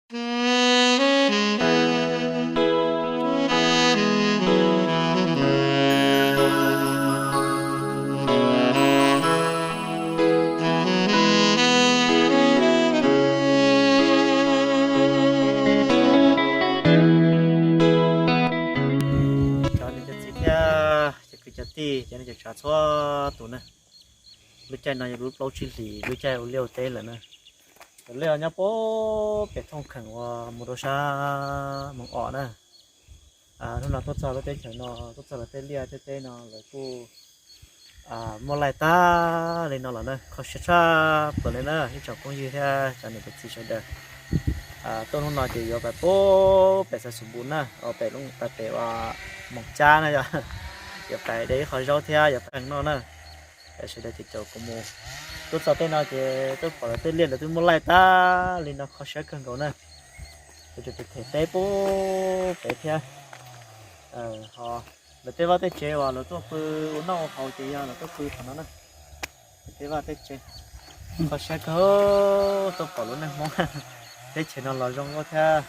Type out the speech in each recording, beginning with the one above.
Cov niam cov txiv thiab cov kwv cov tij, cov neej cov tsav txhua tus na, lub caij no yog lub plaub tsib hlis lub caij ua liaj ua teb lawm na. Cov liaj nyob puag pem thooj kheem uas mus rau sab Moos Os na. Hnub no tuaj txog lub teb chaws no, tuaj txog lawv tej liaj tej teb no lawv kuj muaj laij tag li no los na, kho siab tshaj plaws li na ib tsoom phooj ywg thiab cov niam cov txiv sawv daws. Tuaj hnub no ces yuav pais puag pem Xais Xus Npus na, pem pem uas Moos Cab na yom. Yuav pais de ib qho zaub thiab yuav pais noj na. Sawv daws ces caum kuv mus. Tuaj txog tej no ces tuaj pom lawv tej liaj lawv twb muaj laij tag li no, kho siab kawg nkaus na. Sawv daws them teb puag pem thiab. Ho lawv tej vaj tej tsev uas lawv tuaj pw ua noj ua haus ces yog lawv tuaj pw qhov no na. Tej vaj tej tsev, kho siab kawg tuaj pom lub neej Hmoob teb chaws no los zoo nkauj thiab.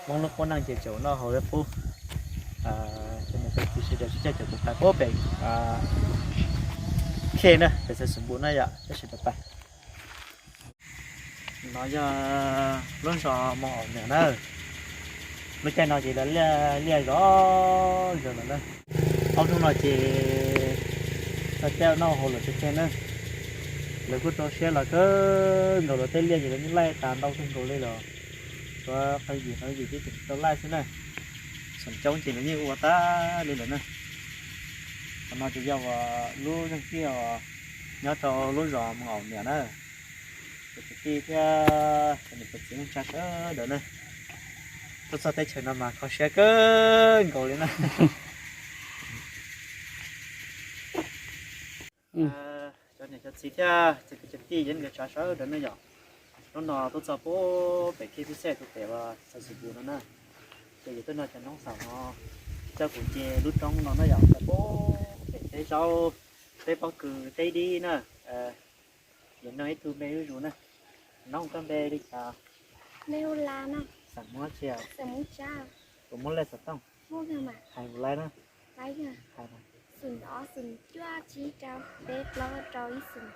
Hmoob lub qub neej ces tseem ua noj haus li qub. Ces niam cov txiv sawv daws sib caij caum kuv pais puag pem Khej na, pem Xais Xus Npus na yom, peb sawv daws pais. No yog lub zos Moos Aum Niam na. Lub caij no ces lawv liaj zom zaws lawm na. Ob hnub no ces txog caij noj haus lawm tseg tseg na. Lawv kuj rau siab los kawg nkaus, lawv tej liaj ces lawv yeej laij tas ntau kawg nkaus li los, tshuav qhov yim qhov yim ces tseem tsis tau laij xwb na. Xeem coob ces lawv yeej ua tag li lawm na. Qhov no ces yog lub zeej tij nyob rau lub zos Moos Aum Niam na. Cov kwv tij thiab cov niam cov txiv neej tsa sawv daws na, tuaj txog teb chaws no mas kho siab kawg nkaus li na. Cov niam cov txiv thiab cov kwv cov tij cov neej cov tsav sawv daws na yom, hnub no tuaj txog puag pem Khej Xib Xej tus pem uas Xais Xus Npus no na. Ces yog tuaj nrog cov noob xaum no coj kuv nce lub roob no na yom, puag pem teb zaub, teb pob kws, teb dib na. Yog nug ib tug npe zuj zus na. Noob, koj npe li cas? Npe hu Las na. Xeem Hmoob tsi? Xeem Hmoob Tsab. Puas muaj lej xov tooj? Muaj kawg mas. Hais mus laiv na. Laiv kawg. Hais mas. Xoom ob xoom cuaj tsib rau peb plaub rau ib xoom.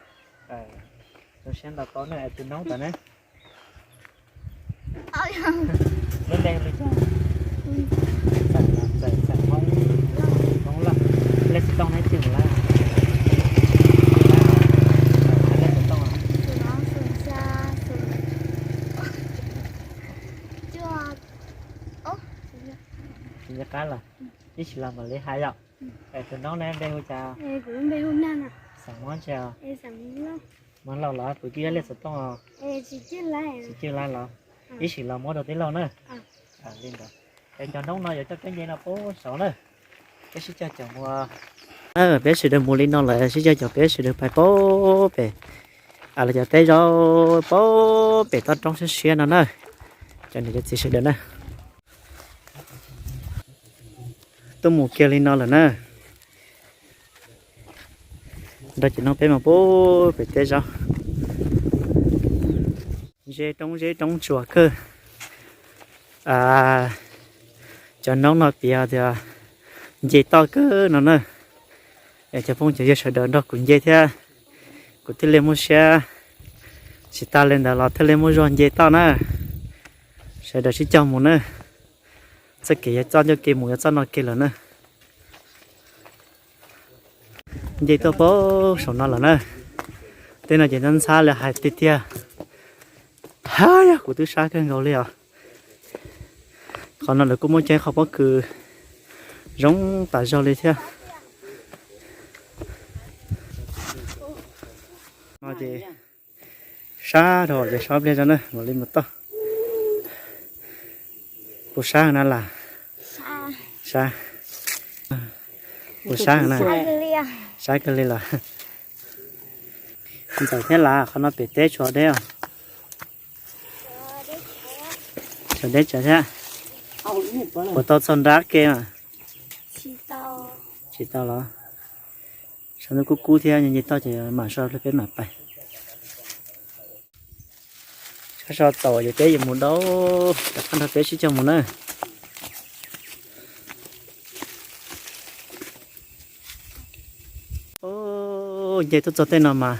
Zoo siab ntau koj na, es tus noob tas ne? Lub npe li cas? Txawm, Txawm Hmoob, Hmoob Loj. Lej xov tooj neb tsi mus laiv? Lej xov tooj. Tsis nco qab los, ib sim los mam li hais yom. Es tus noob ne npe hu cas? Xeem Hmoob tsi? Hmoob Lauj los, kuv twb yuav lej xov tooj os. Tsis cwj laiv los, ib sim los muab rau tij laug na. Li ntawd, es cov noob no yuav coj peb nce no puag saud na. Peb sib cog caum mus, peb sawv daws mus li no lawm sib cog caum peb sawv daws pais puag pem, los cov teb zaub puag pem toj roob siab siab no na. Cov niam cov txiv sawv daws na, tuaj mus kiag li no lawm na. Nrog cov noob peb mus puag pem teb zaub. Zeb roob zeb roob tsuas kawg. Cov noob no piav tias nce toj kawg no na. Es cov phooj cov ywg sawv daws nrog kuv nce thiab, kuv thiaj li muaj siab. Tsis tas li ntawd los thiaj li muaj zog nce toj na. Sawv daws sib cog mus na. Txoj kev yuav txoj ncauj ke mus yuav txoj no ke lawm na. Nce tuaj puag saum no lawm na. Tej no ces ntxhab ntxhab li hais tiag tiag. Hab yog kuv twb sab kawg nkaus li os. Qhov no lawv kuj muab cog qhov pob kws zoo tas zog li thiab. No ces sab dhau ces sab pliag zog na, mam li mus toj. Puas sab na Las? Sab. Puas sab na? Sab kawg li los. Ntxawm thiab Las, qhov no pem teb tshuav deb os? Tshuav deb tsawv thiab. Puas tau txog nrab ke mas? Tsis tau los. Saum no kub kub thiab, nce toj ces mam so peb mam pais. So txaus ces peb yuav mus dau, rov qab nrog peb sib cog mus na. Nce tuaj txog tej no mas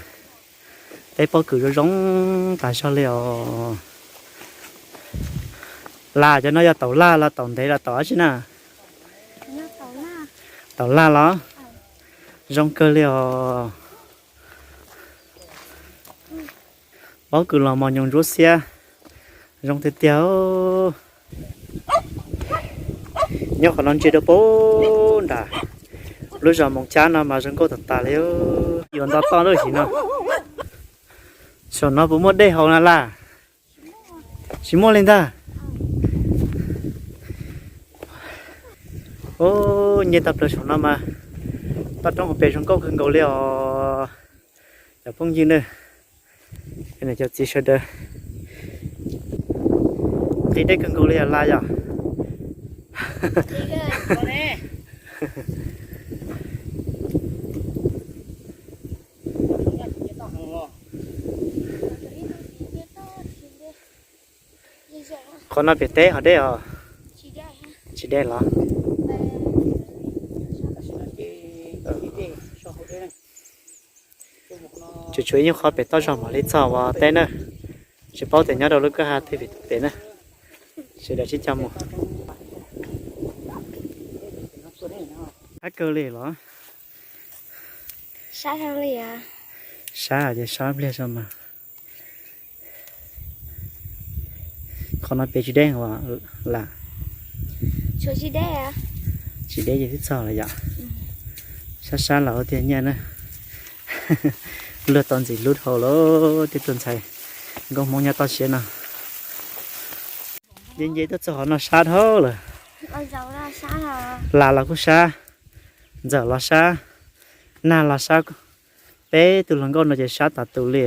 tej pob kws zoo zoo tas zog li os. Las cov no yog taum laj los taum ntev los taum dab tsi na? Taum laj los? Zoo kawg li os. Pob kws los mos nyoos ntsuab xiab, zoo tiag tiag. Nyob qhov no ntsia rau pem nram lub zos Moos Cab no mas zoo nkauj tas tas li. Yuav nto toj lub sim no. Saum no puas muaj dej haus na Laj? Tsis muaj li ntag. Nce tag plaws saum no mas toj roob hauv pes zoo nkauj kawg nkaus li os. Cov phooj ywg na, cov niam cov txiv sawv daws, nqi dej kawg nkaus li os Laj yom. Qhov no pem teb hov deb os? Tsis deb los? Tsuas tshuav ib nyuag qhov pem toj zog mam li txog uas teb na. Tsis paub tias nyob rau lub kwj ha twg pem na. Sawv daws sib cog mus. Sab kawg li los? Sab li. Sab ces sab pliag zog mas. Qhov no pem tsis deb Laj? Tsis deb ces twb txog lawm yom. Sab sab los tiag nyiaj na. Luag tau ntxim hlub dhau lawm tej tug ntxhais nkauj Hmoob nyob toj siab no. Nce nce tuaj txog qhov no sab dhau lawm. Las los kuj sab, Ntxawm los sab, Nag los sab, peb tug hluas nkauj no ces sab tas tus li.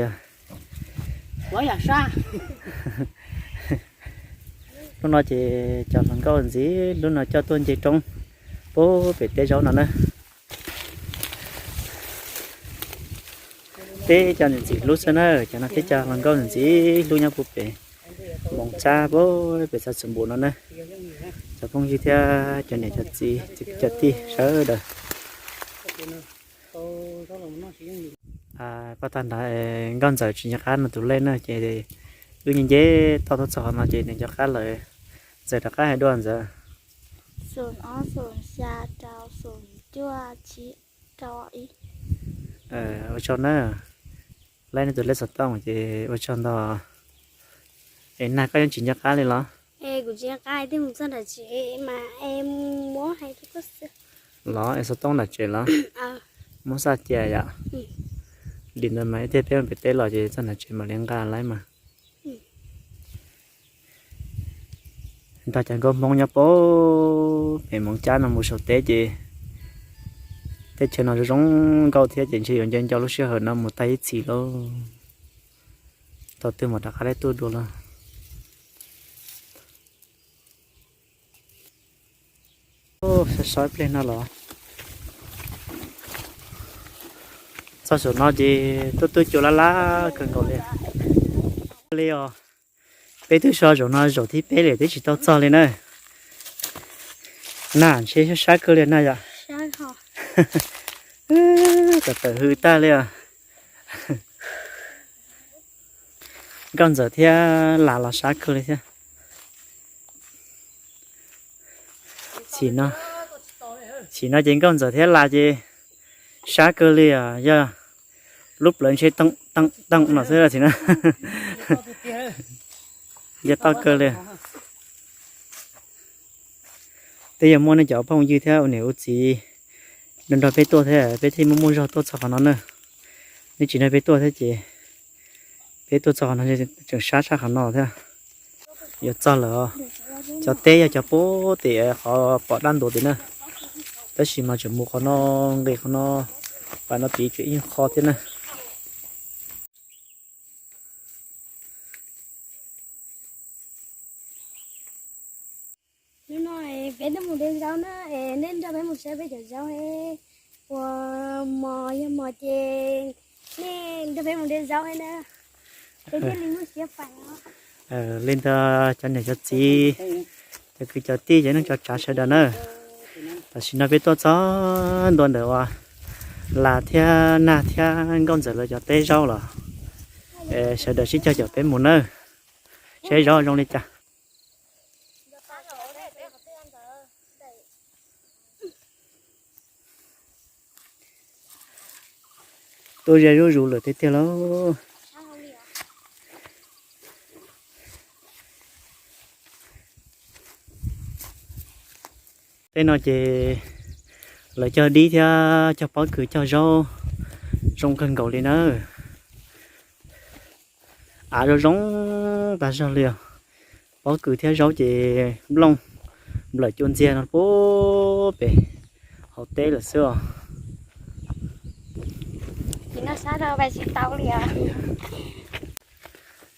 Hnub no ces cov hluas nkauj ntxiv hlub no coj tuaj nce roob puag pem teb zaub no na. Peb cov ntxim ntxim hlub xwb na, cov no peb cov hluas nkauj ntxim hlub nyob puag pem Moos Tsab puag pem txog txus npum no na. Cov phooj ywg thiab cov niam cov txiv cov tij sawv daws. Pab tag nrho Nkauj Ntxawm tsis nco qab nws tus lej na ces wb nce nce toj tuaj txog qhov no ces nws nco qab lawm. Ntxawm rov qab hais dua Ntxawm. Xoom ob, xoom xya, rau, xoom cuaj, tsib, rau ib. Ua tsaug na, laib nej tus lej xov tooj ces ua tsaug ntau. Es Nag koj yeej tsis nco qab li los? Es kuv tsis nco qab, twb mus txog nram tsev mas es muab hais rau koj xwb. Los es xov tooj nram tsev los? Muab xaj cia yom. Lim ntawd mas ib tiag peb mus pem teb los ces txog nram tsev mam li nqa laib mas. Nrog cov nkauj Hmoob nyob puag pem Moos Cab no mus saum teb ces teb chaws no zoo zoo nkauj thiab ces ntshe yuav nco nco lub sij hawm no mus tag ib txhis lauj. Thaum twg mam rov qab teb tuaj dua los. Sab sab pliag no los. Txog saum no ces tuaj tuaj cua lab lab kawg nkaus li. Li os, peb twb so zaum no zaum thib peb li twb tsis tau txog li na. Nag ntshe sab sab kawg li na yom. Tawm tawm hws tag li os. Nkauj Ntxawm thiab Las los sab kawg li thiab. Chim no, chim no ces Nkauj Ntxawm thiab Las ces sab kawg li os, yog lub plawv ntshe toom toom no xwb chim no. Yog toj kawg li. Twb yog muaj nej cov phooj yw thiab ua niam ua txiv nrog nrog peb tuaj thiab peb thiaj muaj muaj zog tuaj txog qhov no na. Nej tsis nrog peb tuaj thiab ces peb tuaj txog qhov no tseem sab tshaj qhov no thiab. Yuav txog lawm os. Cov teb yog cov puag tim qhov pom dab ntuas tim na. Tab sis mas tseem mus qhov no, nqis qhov no, pas no tid tseem ib qho thiab na. Hnub no peb tuaj mus de zaub na, nej nrog peb mus saib peb cov zaub, uas mos yog mos ces nej nrog peb mus de zaub na, peb thiaj li muaj siab pais os. Li ntawd cov niam cov txiv, cov kwv cov tij, cov neej tsa sawv daws na, tam sim no peb tuaj txog ntua ntawm uas Las thiab Nag thiab Nkauj Ntxawm lawv cov teb zaub los, sawv daws sib cog caum peb mus nawb, seb zaub zoo li cas. Tuaj ze zuj zus lawm tiag tiag lauj. Tej no ces lawv cog dib thiab cog pob kws cog zaub zoo kawg nkaus li na. Av zoo zoo tag zog li os. Pob kws thiab zaub ces nplooj nplawm cua ntxiag no puag pem hauv teb lawm xwb os.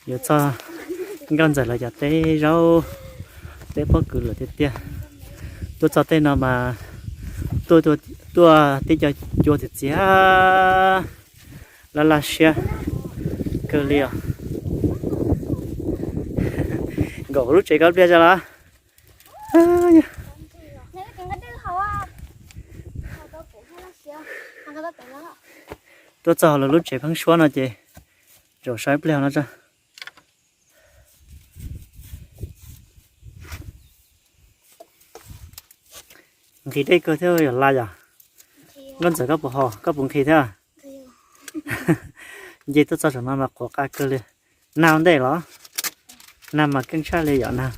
Yuav txog Nkauj Ntxawm lawv cov teb zaub, teb pob kws lawm tiag tiag. Tuaj txog tej no mas tuaj tib co cua txias txias, laj laj siab kawg li os. Nkaum lub tsev koj pliag zog los? Tuaj txog lawv lub tsev pheeb suab no ces zaum saib pliag no tso. Nqhis dej kawg thiab yog laj yom? Nkauj Ntxawm koj puas ho, koj puas nqhis thiab? Nce tuaj txog saum no mas qhuav qa kawg li. Nag ua ntej los? Nag mas keej tshaj li yom nag.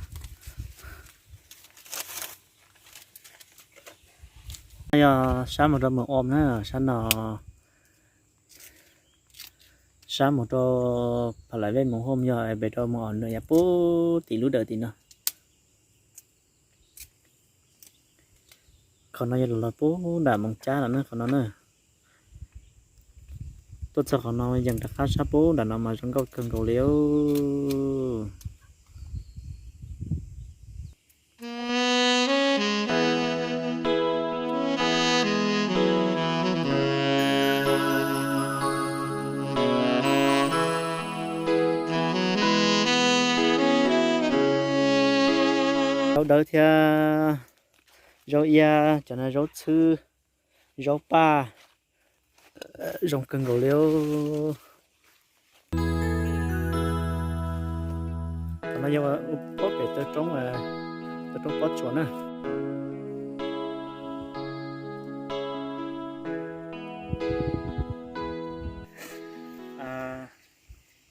Yog sab mus rau Moos Om na, sab no, sab mus rau Pha Lais Vej Moos Om, yog pem rau Moos Om no yog puag tim lub dawm tim no. Qhov no yog los puag nram Moos Cab lawm na qhov no na. Tuaj txog qhov no yees rov qab sab puag nram no mas zoo nkauj kawg nkaus li. Zaub dawb thiab zaub iab, cov no zaub txhwb, zaub paj, zoo kawg nkaus li. Qhov no yog pob pem taw roob, taw roob pob tsuas na.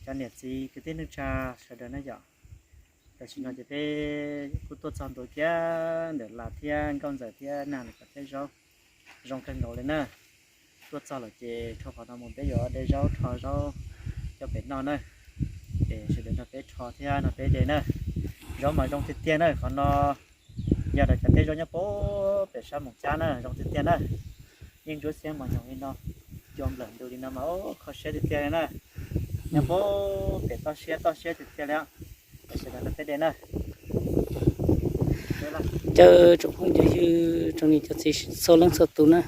Cov niam txiv kwv tij neej tsa sawv daws na yom, tam sim no ces peb kuj tuaj txog ntua kiag ntawm Las thiab Nkauj Ntxawm thiab Nag lawv cov teb zaub zoo kawg nkaus li na. Tuaj txog lawm ces rho qhov no mus peb yuav de zaub rho zaub coj pem noj na. Es sawv daws nrog peb rho thiab nrog peb de na. Zaub mas zoo tiag tiag na qhov no. Yog lawv cov teb zaub nyob puag pem sab Moos Cab na zoo tiag tiag na. Yeej ntsuab xiab mos nyoos li no, cua nplawm ntws li no mas kho siab tiag tiag li na. Nyob puag pem toj siab toj siab tiag tiag li. Sawv daws nrog peb de na. Caw tsoom phooj ywg tsoom niam cov txiv txhua leej txhua tus na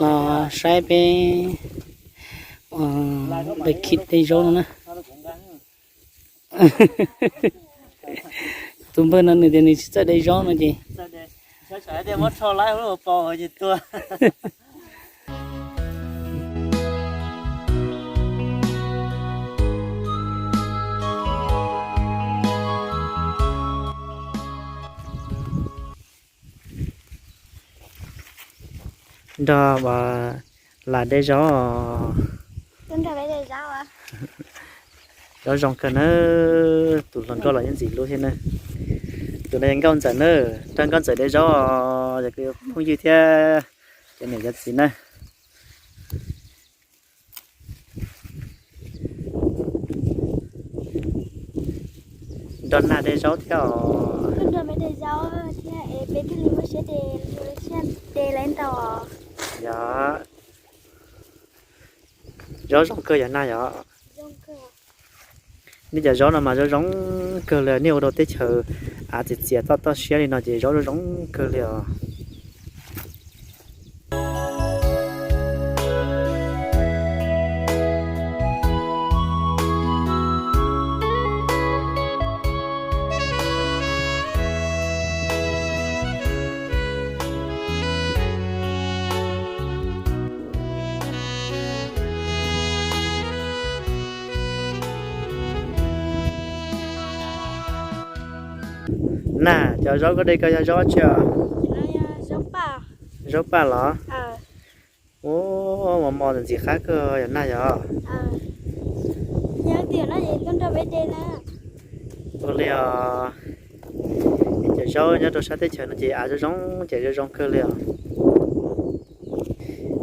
los saib peb de khib de zaub no na. Tus npawg no nws tias nws tsis txawj de zaub no ces nrog Las de zaub. Zaub zoo kawg na, tus hluas nkauj los yeej ntxim hlub thiab na. Tus no yog Nkauj Ntxawm na, nrog Nkauj Ntxawm de zaub, yog phooj ywg thiab cov niam cov txiv na. Nrog Nag de zaub thiab os. Yog, zaub zoo kawg yog Nag yog. Nej cov zaub no mas zaub zoo kawg li, nej ua rau teb chaws av txias txias toj toj siab li no ces zaub zoo zoo kawg li os. Nag, cov zaub koj de ko yog zaub tsi os? Zaub paj los? Ua, mos mos ntxim qab kawg yog nag yog. Ua li os, cov zaub nyob rau sab teb chaws no ces av zoo zoo ces zoo zoo kawg li os.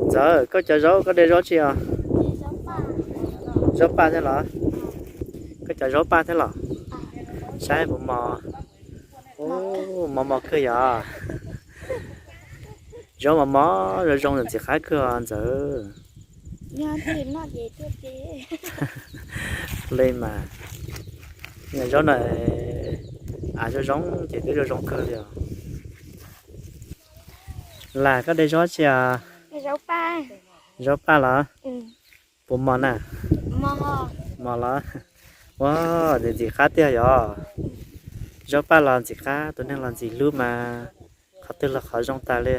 Ntxawm, koj cov zaub koj de zaub tsi os? Zaub paj thiab los? Koj cov zaub paj thiab los? Saib puas mos. Mos mos kawg yog. Zaub mos mos zoo zoo ntxim qab kawg os Ntxawm. Li mas, zaub na, av zoo zoo ces twb zoo zoo kawg li os. Lam, koj de zaub tsi os? Zaub paj los? Puas mos na? Mos los? Ua, ntxim qab tiag yog. Zaub paj los ntxim qab, tus neeg los ntxim hlub mas qhov twg los qhov zoo tas li.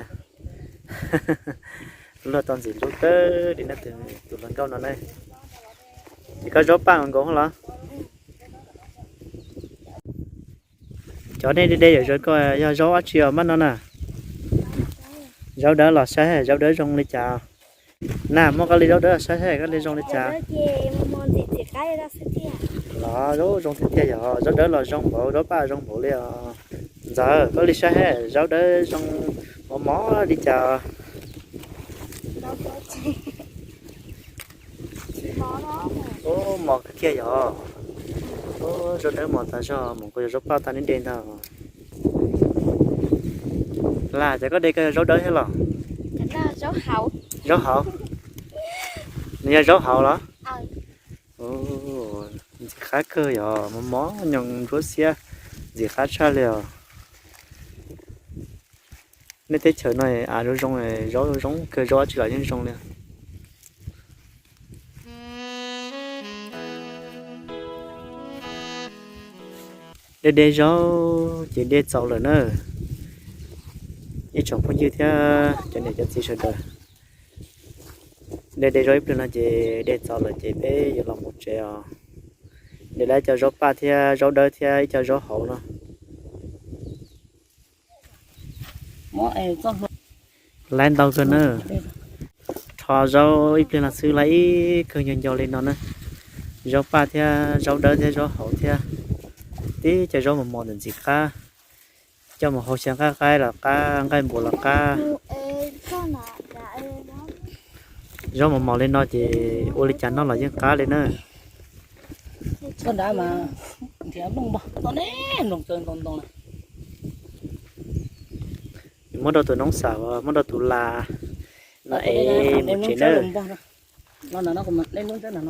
Luag tau ntxim hlub kawg li na tus hluas nkauj no na. Ces koj zaub paj nkaus los? Cov nej de de yam zaub ko yog zaub dab tsi os maj no na? Zaub dawb los saib, zaub dawb zoo li cas? Na, muab koj li zaub dawb saib saib koj li zoo li cas. Los zoo tiag tiag yog, zaub dawb los zoo npaum, zaub paj zoo npaum li os. Ntxawm, koj li saib saib zaub dawb zoo mos mos li cas. Mos kawg kiag yog. Zaub dawb mos tas zog, mus kuv yog zaub paj tas neb de ntag. Lam, ces koj de ko yog zaub dawb thiab los? Zaub hauv. Nws yog zaub hauv los? Ntxim qab kawg yog, mos mos nyoos ntsuab xiab, ntxim qab tshaj li os. Nej teb chaws no av zoo zoo, zaub zoo zoo kawg, zaub dab tsi los yeej zoo li. De de zaub ces de txaus lawm na. Ib tsoom phooj ywg thiab cov niam cov txiv sawv daws, de de zaub ib pliag no ces de txaus lawm ces peb yuav los mus tsev os. De lawm ib co zaub paj thiab zaub dawb thiab ib co zaub hauv no. Laiv ntau kawg na. Rho zaub ib pliag no xwb laiv ib kawg nco nco li no na. Zaub paj thiab zaub dawb thiab zaub hauv thiab. Tib co zaub mos mos ntxim qab. Coj mus hau xyaw nqaij qaib los qab, nqaij npua los qab. Zaub mos mos li no ces ua li cas noj los yeej qab li na. Muab rau tus noob xav, muab rau tus las no es mus tsev na.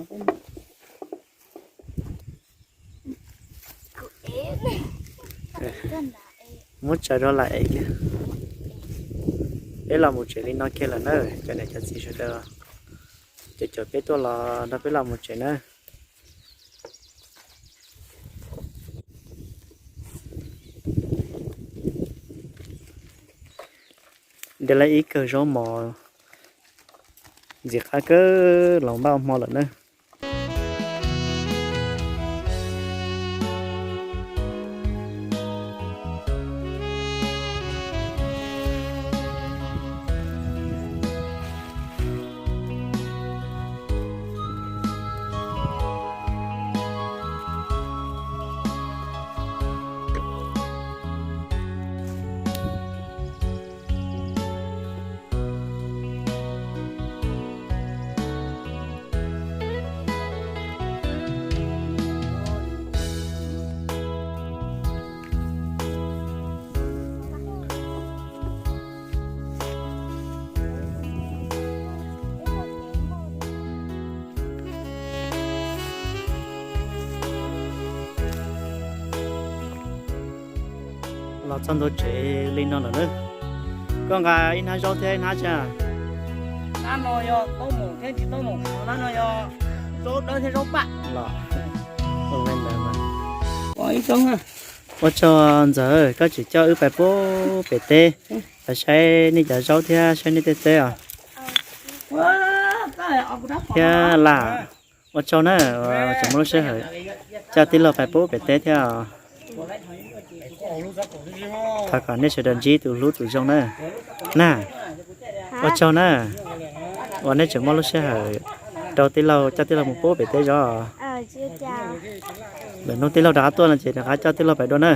Muab tsaws rau lam es kiag. Peb los mus tsev li no kiag lawm na, cov niam cov txiv sawv daws, cov caum peb tuaj los nrog peb los mus tsev na. De lawm ib kawg zaub mos ntxim qab kawg los npaj ua hmo lawm na. Los txog ntua tsev li no lawm na. Koj nqa ib hnab zaub thiab ib hnab tsi? Hnab no yog taub maum thiab tsis taub maum, hnab no yog zaub dawb thiab zaub paj los. Ua tsaug ntxawm, koj tseem coj wb pais pub pem teb, pais saib nej cov zaub thiab saib nej tej teb os. Thiab lam, ua tsaug na, tseem muaj lub sij hawm coj tij laug pais pub pem teb thiab os. Thov kom nej sawv daws ntsib tus hlub tus zoo na. Na, ua tsaug na, uas nej tseem muaj lub sij hawm rau tij laug, coj tij laug mus pub pem teb zov. Lwm hnub tij laug rov qab tuaj no ces rov qab coj tij laug pem dua na.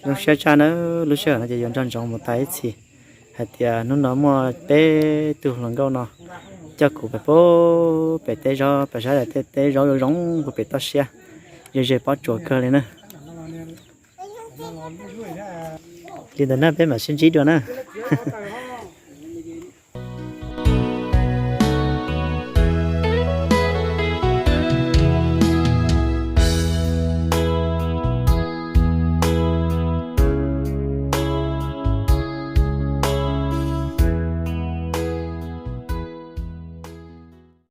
Zoo siab tshaj na, lub sij hawm no ces yuav nco ntsoov mus tas ib txhis hais tias hnub no muaj peb tug hluas nkauj no coj kuv pem pub pem teb zov, pem saib daim teb zov zoo zoo puag pem toj siab, ze ze pob tsuas kawg li na. Li ntawd na peb mam sib ntsib dua na.